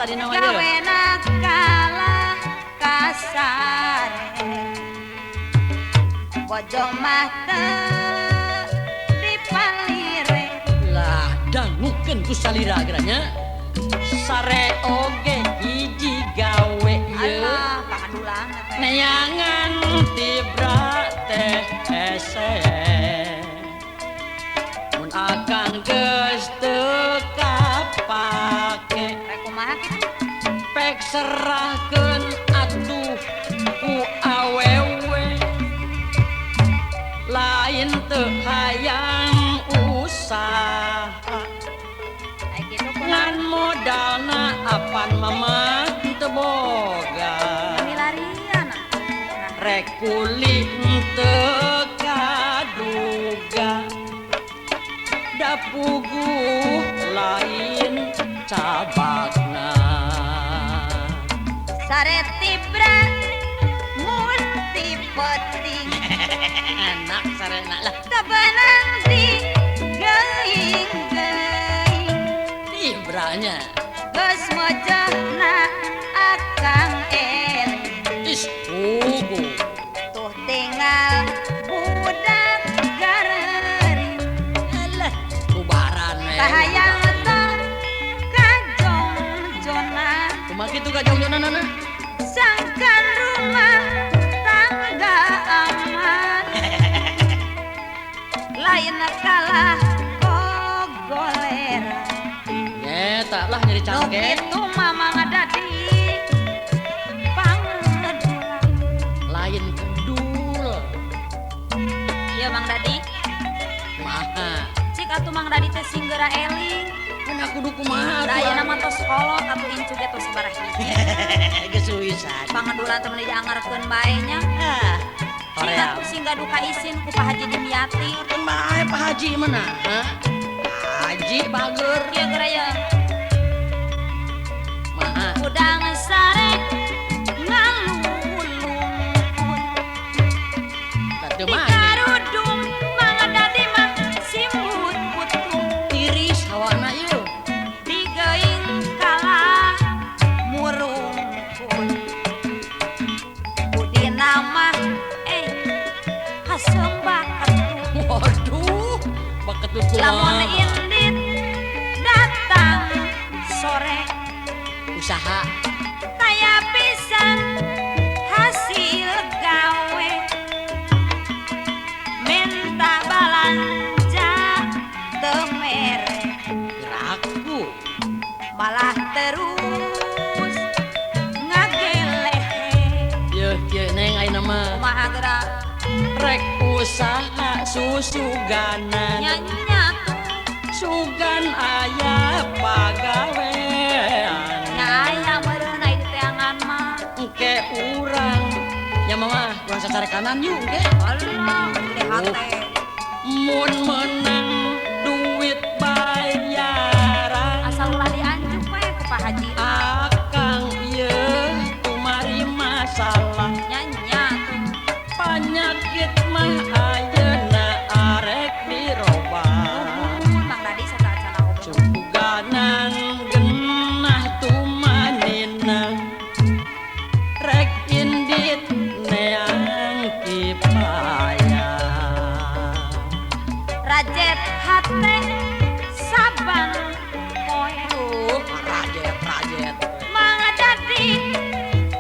tadi nama ieu. Gawena kalah kasare. Bojo mah teu dipalire. Lah dangukeun ku salira geura nya. Sare oge hiji gawe ieu. Alah, pangadulan teh. Neangan tibra teh hese. Mun akang geus teu kapake. Rek kumaha kitu? Pek serahkeun atuh ku awewe. Lain teu hayang usaha. Ai kitu kunaon? Ngan modalna apan mama teu boga. Milarian atuh. Nah, Rek kuli teu kaduga. Da puguh lain cabagna. Sare tibra mun ti peuting. Enak sarena lah. Teu beunang di geuing-geuing. Tibranya. Geus mejehna akang eling. Is puguh. Tuh tinggal budak gareuring. Alah, bubaran we. Kahayang teh kajong-jona. Kumaha kitu kajongjonanana? Sangkan rumah tangga aman. Lain kalah gogolera. Nyeta lah nyeri Nu cangkeng. kitu mah Mang Dadi pangedulan. Lain kedul. Ieu Mang Dadi, Kumaha? Cik atuh Mang Dadi teh sing geura eling. Kan aku kudu kumaha Da atuh. ayeuna mah tos kolot atuh incu ge tos sabaraha hiji. Geus suwisan. Pangedulan teh meuni dianggarkeun bae nya. Ah, Cing hoream. atuh sing gaduh kaisin ku Pak Haji Dimyati. Keun bae Pak Haji mana? Hah? Haji bager. Ieu geura ye. Maha. Udang sare ngalulungkut. Da teu Di mani. karudung Mang Dadi mah simbut putung. Tiris hawana ieu. Digeuing kalah murungkut. Budina mah haseum baketut. Waduh, baketut Lamun kumaha? indit datang sore. Usaha. Taya pisan hasil gawe. Minta balanja teu mere. Geraku. Malah terus ngagelehe. Yeuh kieu Neng ayeuna mah. Kumaha geura? Rek usaha susuganan. Nya nya tuh. Sugan aya pagawean. Nya aya meureun ai diteangan mah. Engke urang nya mama urang sacarekanan yuk engke. Alah, gede hate. Mun menang duit bayaran. Asal ulah dianjuk we ku Pak Haji. Akang ieu kumari masalah. Nya nya tuh. Panyakit mah ayeuna arek dirobah. Nuhun Mang Dadi sateuacanna oge. Suganan genah tumanina. Rek indit neang kipaya. Rajet hate saban poe. Rajet rajet. Mang Dadi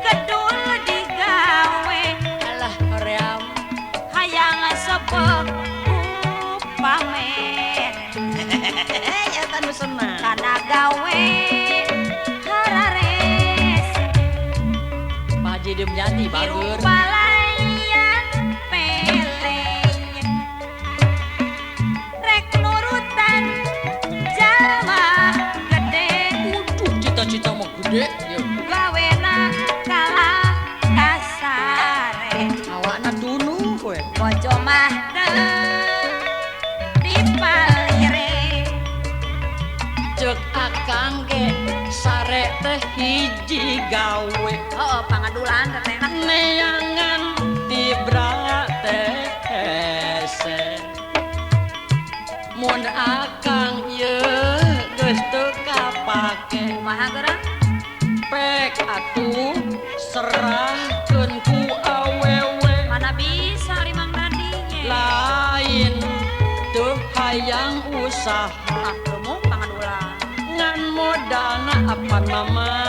kedul digawe. Alah hoream. Hayang sebek ku pamer. Eta nu senang. Kana gawe hararese. Pak Haji Dimyati bager. Hirup palayan pelenya. Rek nurutan jalma gede. Waduh, cita-cita mah gede yeuh. Gawena kalah kasare. Awakna tunduh we. Bojo mah teu dipalire. Ceuk akang ge sare teh hiji gawe. Heeh, pangadulan teh teh. Neangan tibra teh hese. Mun akang ieu geus teu kapake. Kumaha geura? Pek atuh serahkeun ku awewe. Mana bisa ari Mang Dadi ge. Lain teu hayang usaha. Ah, gemuk pangadulan. Ngan modalna apan mama.